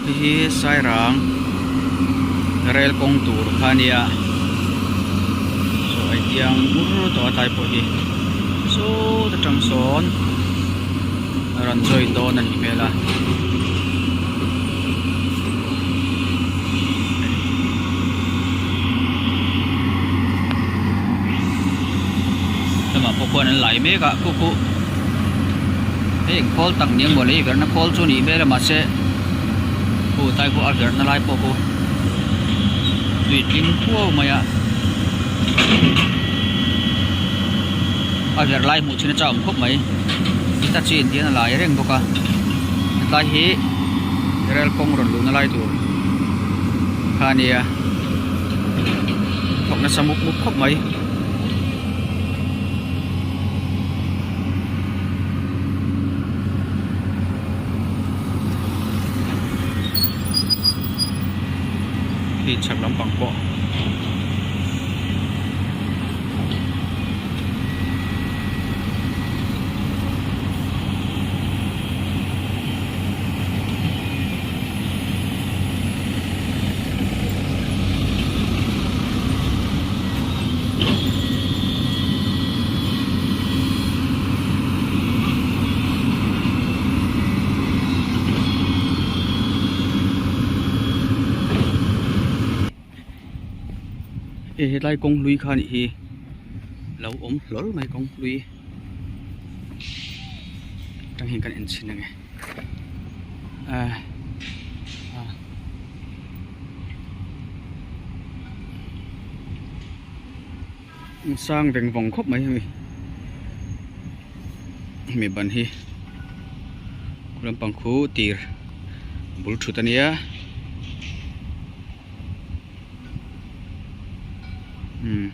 Hei hi Sairang rel kawng tur kha a nia saw a tiang bur tawh a tlai pawh hi sawt atang sawn a rawn join dawn a nih hmel a. Lamah pawh khuan an lai mek a khu khu hei eng khawl tak nia maw lei verhna khawl chu nih hmel a mahse khu tlai pawh a verhna lai pawh khu tui tling khuau mai a a verh lai hmuh chin a chak awm khawp mai heta chin hian a lai reng bawk a hetlai hi rel kawng rawn luhna lai tur kha a nia thawk nasa mup mup khawp mai. Khi chhak lampang pawh Hei hetlai kawng hlui kha nih hi lo awm hlawl mai kawng hlui atang hian kan en chhin ang e ah ah. Sang veng vawng khawp mai hemi hemi ban hi khu lampang khu tir bul thut ania umm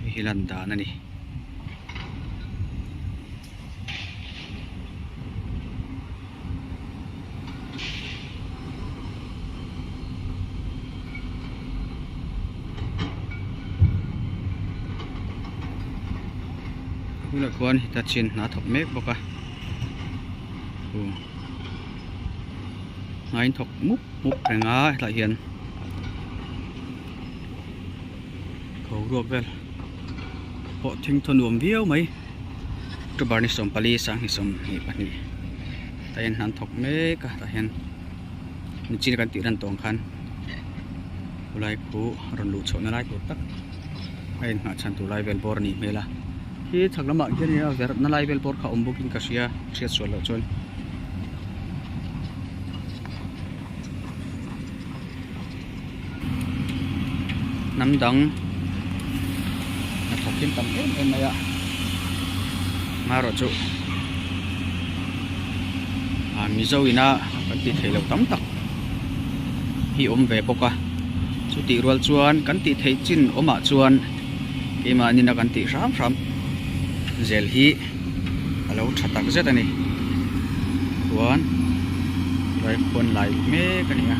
hei hi lan dan a ni. Bulah khuan Hitachi in hna thawk mek bawk a uh hna in thawk mup mup reng a hetlai hian boruak vel pawh thingthaw nuam viau mai. October ni 14 sanghnih 22 tah hian hna an thawk mek a tah hian nichin kan tih ran tawng khan khulai khu rawn luh chhoh na lai tur tak a inngah chhan tur lai vel bawr a nih hmel a khi chhak lamah khian a verh na lai vel bawr kha a awm bawk in ka hria hriat sual loh chuan. Hnam dang hnathawk hi an tam em em mai a amaherawhchu ah mizo ina kan tih theih loh tam tak hi awm ve bawk a chutih rual chuan kan tih theih chin awmah chuan keimahni na kan tih hram hram zel hi a lo tha tak zet a ni chuan lai khuan lai mek a ni a.